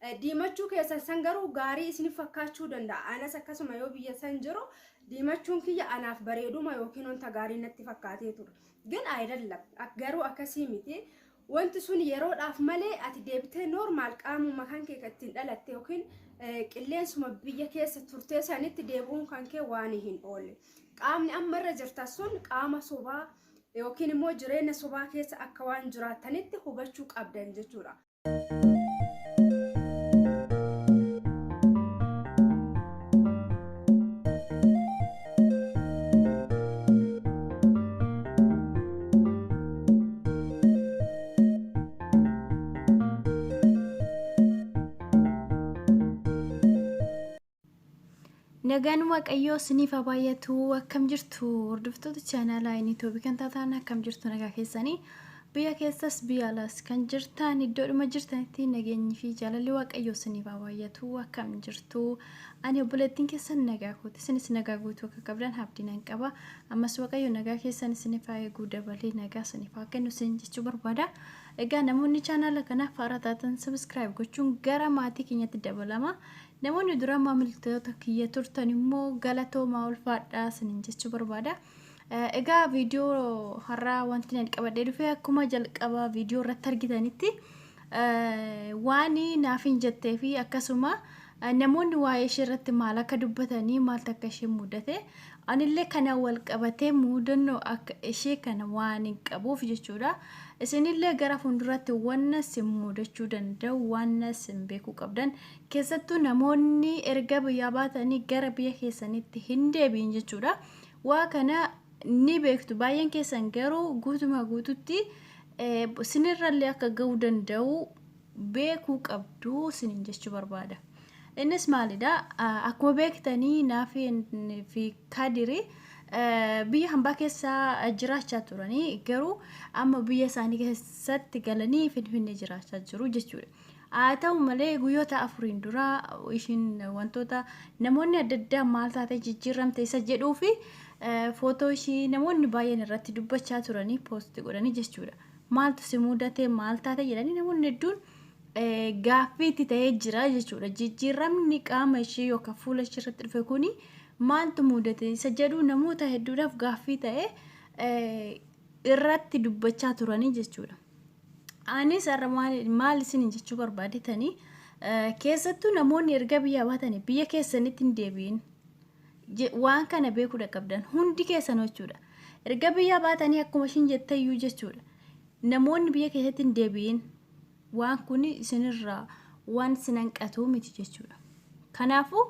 Diimachuu keessan san garuu gaarii isin fakkaachuu danda'a. Anas akkasuma yoo biyya san jiru diimachuun kiyya anaaf bareeduma yookiin wanta gaarii natti fakkaatee ture. Gin ayidallam garuu akkasii miti. Wanti sun yeroodhaaf malee ati deebitee normal qaamuma kan kee kan ittiin dhalatte yookiin qilleensuma biyya keessa turtee sanitti deebi'uun kan kee waan hin oolle. Qaamni amma irra jirtan sun qaama sobaa yookiin immoo jireenya sobaa keessa akka waan jiraattanitti hubachuu qabdan jechuudha. Nagaan Waaqayyoo isiniif haa baay'atu. Akkam jirtu hordoftoota chaanaalaa inni Toobii kan taatan, akkam jirtu nagaa keessanii? Biyya keessas biyya alaas kan jirtan, iddoodhuma jirtanitti nageenyi fi jaalalli Waaqayyoo isiniif haa baay'atu. Akkam jirtu? Ani obboleettiin keessan nagaa kooti, isinis nagaa guutuu akka qabdan abdii nan qaba. Ammas Waaqayyo nagaa keessan isiniif haa eeguu, dabalee nagaa isiniif haa kennu isin jechuu barbaada. Egaa namoonni chaanaala kanaaf haaraa taatan subscribe gochuun gara maatii keenyatti dabalama. Namoonni dura maamiltoota kiyya turtan immoo galatoomaa, ulfaadhaa isiniin jechuu barbaada. Egaa viidiyoo har'aa wanti ani qabadhee dhufe, akkuma jalqaba viidiyoo irratti argitanitti, waan naaf hin jettee fi akkasuma namoonni waa'ee ishee irratti maal akka dubbatanii, maaltu akka ishee mudate, anillee kana wal qabatee mudannoo akka ishee kana waan hin qabuuf jechuudha. Isinillee gara fuulduratti wanna isin mudachuu danda'u, waan isin beekuu qabdan, keessattuu namoonni erga biyyaa baatanii gara biyya keessanitti hin deebi'in jechuudha. Waa kana ni beektu baay'een keessan, garuu guutumaa guututti isinirrallee akka ga'uu danda'u beekuu qabdu isiniin jechuu barbaada. Innis maalidha? Akkuma beektanii Naafii fi Kadiri biyya hambaa keessa jiraachaa turanii, garuu amma biyya isaanii keessatti galanii Finfinnee jiraachaa jiru jechuudha. Haa ta'u malee guyyoota 4n dura ishiin wantoota namoonni adda addaa maal taatee jijjiiramte isa jedhuu fi footoo ishii namoonni baay'een irratti dubbachaa turanii poosti godhanii jechuudha. Maaltu si mudate, maal taate jedhanii namoonni hedduun gaaffii itti ta'ee jira jechuudha. Jijjiiramni qaama ishee yookaan fuula ishee irratti dhufe kuni maaltu mudate isa jedhu namoota hedduudhaaf gaaffii ta'ee irratti dubbachaa turanii jechuudha. Anis har'a maal isin jechuu barbaadetanii, keessattuu namoonni erga biyyaa baatanii biyya keessanitti hin deebi'in waan kana beekuudha qabdan hundi keessan jechuudha. Erga biyyaa baatanii akkuma ishiin jetteyyuu jechuudha. Namoonni biyya keessatti hin deebi'in waan kun isinirraa waan isin hanqatuu miti jechuudha. Kanaafuu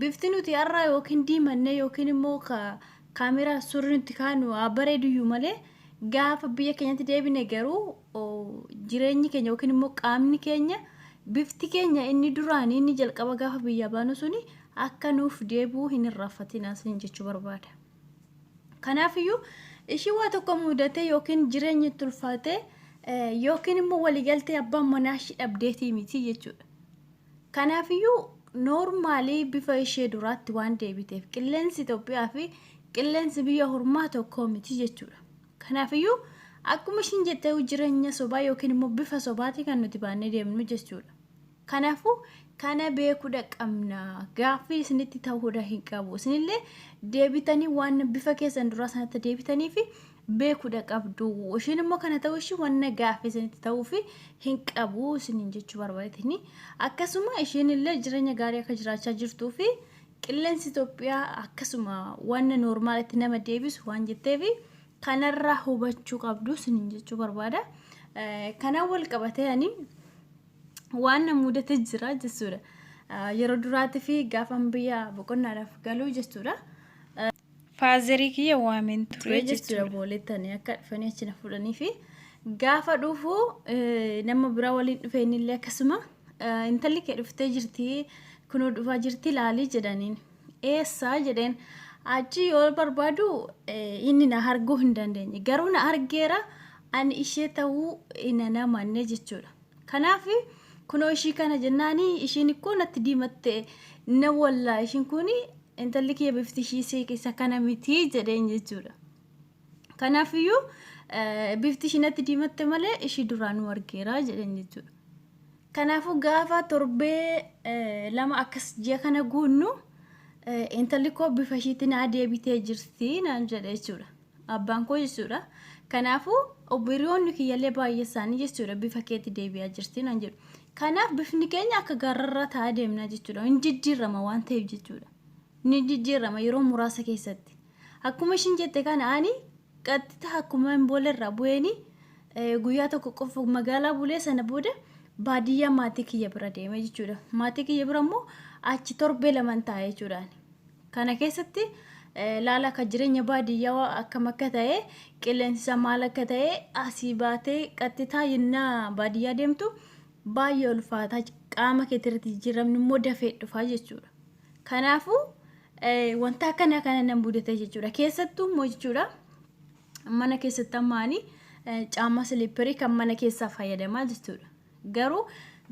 bifti nuti har'a yookiin diimannee yookiin immoo kaameraa suurri nuti kaanu haa bareeduyyuu malee, gaafa biyya keenyatti deebine garuu jireenyi keenya yookiin immoo qaamni keenya, bifti keenya inni duraanii, inni jalqaba gaafa biyyaa baanu suni akka nuuf deebi'u hin irraanfatinaa isin jechuu barbaada. Kanaafiyyuu ishii waa tokko mudatee yookiin jireenyi itti ulfaatee yookiin immoo waliigaltee abbaan manaa ishii dhabdeetii miti jechuudha. Kanaafiyyuu noormaalii bifa ishee duraatti waan deebiteef, qilleensi Itoophiyaa fi qilleensi biyya hormaa tokko miti jechuudha. Kanaafiyyuu akkuma ishiin jettee jireenya sobaa yookiin immoo bifa sobaati kan nuti baannee deemnu jechuudha. Kanaafuu kana beekuudha qabna. Gaaffii isinitti ta'uudha hin qabu. Isinillee deebitanii waan bifa keessan duraa sanatti deebitanii fi beekuudha qabdu. Ishiin immoo kana ta'uu ishii wanna gaaffii isinitti ta'uu fi hin qabu isiniin jechuu barbaadetini. Akkasuma ishiin illee jireenya gaarii akka jiraachaa jirtuu fi qilleensi Itoophiyaa akkasuma wanna noormaalitti nama deebisu waan jetteefi kanarraa hubachuu qabdu isiniin jechuu barbaada. Kanaan wal qabatee ani waan na mudate jira jechuudha. Yeroo duraatii fi gaafan biyya boqonnaadhaaf galuu jechuudha. Faazerii kiyya waameen ture jechuudha. Boolettanii akka dhufanii achi na fuudhanii fi gaafa dhufu nama biraa waliin dhufe, innillee akkasuma intalli kee dhuftee jirti, kunoo dhufaa jirti laalii jedhaniin. Eessaa jedheen. Achi yoo barbaadu inni na arguu hin dandeenye, garuu na argeera, ani ishee ta'uu hin amanne jechuudha. Kanaaf kunoo ishii kana jennaani, ishiin ikkoo natti diimatte na wallaa, ishiin kun intalli kiyya bifti ishii isa kana miti jedheen jechuudha. Kanaafiyyuu bifti ishii natti diimatte malee ishii duraanuu argeera jedheen jechuudha. Kanaafuu gaafa torbee 2 akkas ji'a kana guunnu intalli koo bifa ishiitti naa deebitee jirti naan jedhe jechuudha. Abbaan koo jechuudha. Kanaafuu hiriyoonni kiyyallee baay'ee isaanii jechuudha bifa keetti deebi'aa jirti naan jedhu. Kanaaf bifni keenya akka gaarrarra ta'aa deemna jechuudha. Hin jijjiirama waan ta'eef jechuudha. Ni jijjiirama yeroo muraasa keessatti. Akkuma ishiin jette kana ani qaxxita akkuma hin boolerraa bu'eeni guyyaa tokko qofa magaalaa bulee sana booda baadiyyaa maatii kiyya bira deeme jechuudha. Maatii kiyya bira immoo achi torbee laman taa'e jechuudha. Kana keessatti laala akka jireenya baadiyyaa akkam akka ta'e qilleensi isaa maal akka ta'e asii baatee qaxxitaa yennaa baadiyyaa deemtu baay'ee ulfaataa qaama keetirratti jijjiiramni immoo dafee dhufaa jechuudha. Kanaafuu wanta akkana kana nan mudate jechuudha. Keessattuu immoo jechuudha mana keessatti ammaanii caamma siliipparii kan mana keessaa fayyadamaa jechuudha. Garuu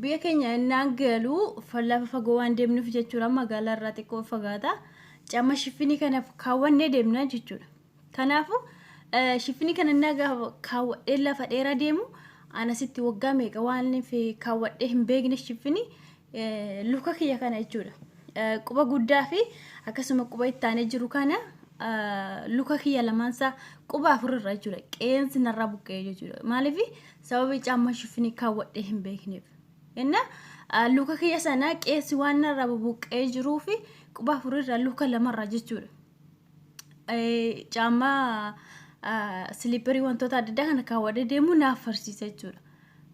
biyya keenya innaan galuu lafa fagoo waan deemnuuf jechuudha magaalaa irraa xiqqoo fagaata. Caamma shifinii kana kaawwannee deemna jechuudha. Kanaafuu shifinii kana innaa gaafa kaawwadhee lafa dheeraa deemu anasitti waggaa meeqa waan kaawwadhee hin beekne shifinii luka kiyya kana jechuudha. Quba guddaa fi akkasuma quba itti aanee jiru kana luka kiyya lamaansaa quba afurirra jechuudha. Qeensi narraa buqqa'ee jechuudha. Maaliif sababii caamma shifinii kaawwadhee hin beekneef. Inna luka kiyya sana qeensi waan narraa bubuqqa'ee jiruu fi quba afurirra luka lamarra jechuudha. Caammaa siliipparii wantoota adda addaa kana kaawwadhee deemuu naaf farsiisa jechuudha.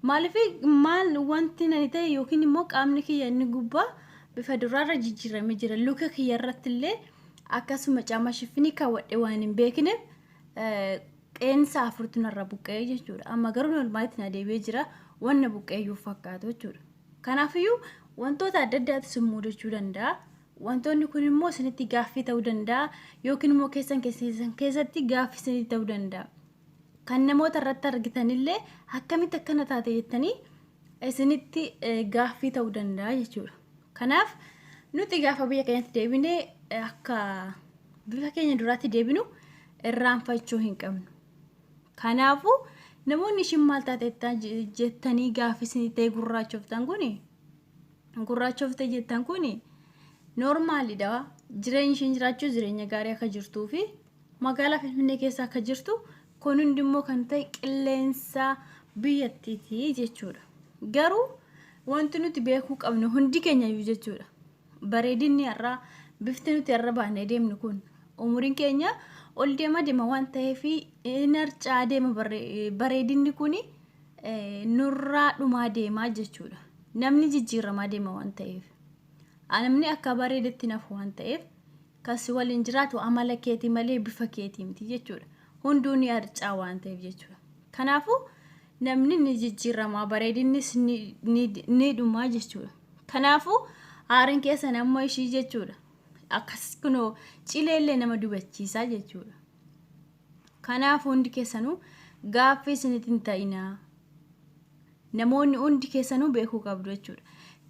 Maaliif maal wanti nani ta'e yookiin immoo qaamni kiyya inni gubbaa bifa duraarra jijjiiramee jira. Luka kiyya irratti illee akkasuma caammaa shifinii kaawwadhee waan hin beekneef qeensa afurtu narra buqqa'ee jechuudha. Amma garuu normaalitti na deebi'ee jira. Wanna buqqa'ee iyyuu fakkaatu jechuudha. Kanaafiyyuu wantoota adda addaatu isin mudachuu danda'a. Wantoonni kun immoo isinitti gaaffii ta'uu danda'a yookiin immoo keessan keessan keessatti gaaffii isinitti ta'uu danda'a. Kan namoota irratti argitanillee akkamitti akkana taate jettanii isinitti gaaffii ta'uu danda'a jechuudha. Kanaaf nuti gaafa biyya keenyatti deebinee akka bifa keenya duraatti deebinu irraanfachuu hin qabnu. Kanaafuu namoonni ishiin maal taate jettanii gaaffii isinitti ta'e gurraachoftan kuni gurraachofte jettan kuni noormaalidha. Jireenya ishiin jiraachuu jireenya gaarii akka jirtuu fi magaalaa Finfinnee keessa akka jirtu kun hundimmoo kan ta'e qilleensa biyyattiiti jechuudha. Garuu wanti nuti beekuu qabnu hundi keenya iyyuu jechuudha. Bareedinni har'aa bifti nuti har'a baanee deemnu kun umuriin keenya ol deema deema waan ta'eef in harcaa deema bareedinni kun nurraa dhumaa deemaa jechuudha. Namni jijjiiramaa deema waan ta'eef. Namni akka bareedetti nafu waan ta'eef kasi waliin jiraatu amala keetii malee bifa keetii miti jechuudha. Hunduu ni harcaa waan ta'eef jechuudha. Kanaafuu namni ni jijjiiramaa bareedinnis ni dhumaa jechuudha. Kanaafuu aariin keessan amma ishii jechuudha. Akkas kunoo cileellee nama dubachiisaa jechuudha. Kanaaf hundi keessanuu gaaffii isinitti hin ta'inaa. Namoonni hundi keessanuu beekuu qabdu jechuudha.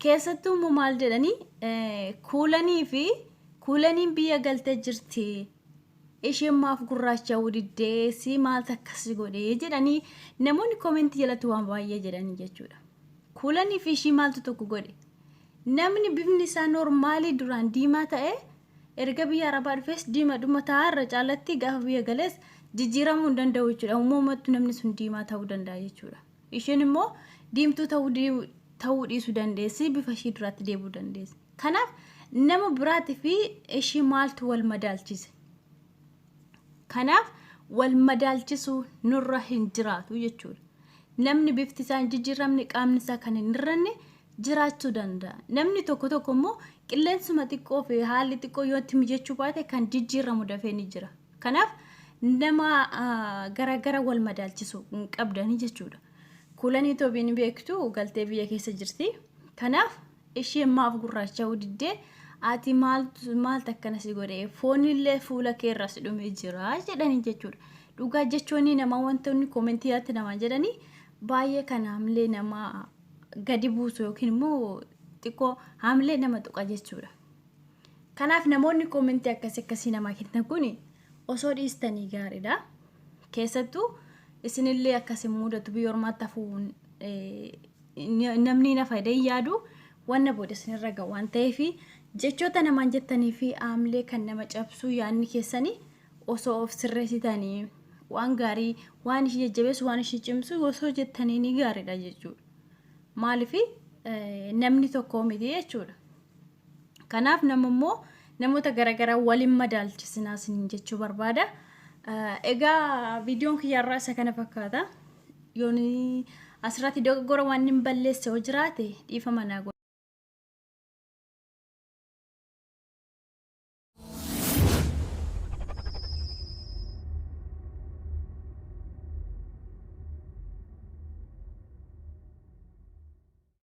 Keessattuu immoo maal jedhanii kuulanii fi kuulaniin biyya galtee jirti. Isheen maaf gurraacha'uu diddee si maaltu akkas godhee jedhanii namoonni koomentii jalatti waan baay'ee jedhanii jechuudha. Kuulanii fi ishii maaltu tokko godhe? Namni bifni isaa noormaalii duraan diimaa ta'e erga biyya arabaa dhufes diimadhuma ta'a irra caalatti gaafa biyya galees jijjiiramuu hin danda'u jechuudha. Uumamatti namni sun diimaa ta'uu danda'a jechuudha. Isheen immoo diimtuu ta'uu dhiisuu dandeessi bifa ishii duraatti deebi'uu dandeessi. Kanaaf nama biraatii fi ishii maaltu wal madaalchise? Kanaaf wal madaalchisuu nurra hin jiraatu jechuudha. Namni bifti isaa hin jijjiiramne qaamni isaa kan hin hir'anne jiraachuu danda'a. Namni tokko tokko immoo qilleensuma xiqqoo fi haalli xiqqoo yoo itti mijachuu baate kan jijjiiramu dafee ni jira. Kanaaf nama garaagara wal madaalchisuu hin qabdanii jechuudha. Kuulanii Itoophiyaan beektu galtee biyya keessa jirti. Kanaaf isheen maaf gurraacha'uu diddee ati maaltu akkana si godhe foonillee fuula kee irraa si dhumee jira jedhanii jechuudha. Dhugaa jechoonni namaa wantoonni koomentii irratti namaa jedhanii baay'ee kan haamlee nama gadi buusu yookiin immoo xiqqoo haamlee nama tuqa jechuudha. Kanaaf namoonni koomentii akkasii akkasii namaa kennan kun osoo dhiistanii gaariidha. Keessattuu isinillee akkas hin mudatu biyya ormaatti hafuun Namni na fayyadee yaadu wanna booda isinirra gahu waan ta'eef, jechoota namaan jettanii fi aamlee kan nama cabsu yaadni keessanii osoo of sirreessitanii, waan gaarii, waan ishii jajjabeessu, waan ishii cimsu osoo jettanii ni gaariidha jechuudha. Maaliif namni tokko miti jechuudha. Kanaaf nama immoo namoota garaagaraa waliin madaalchisinaa isiniin jechuu barbaada. Egaa viidiyoon kiyyaarraa isa kana fakkaata. Yoon asirratti dogoggora waan hin balleesse yoo jiraate dhiifama naa godha.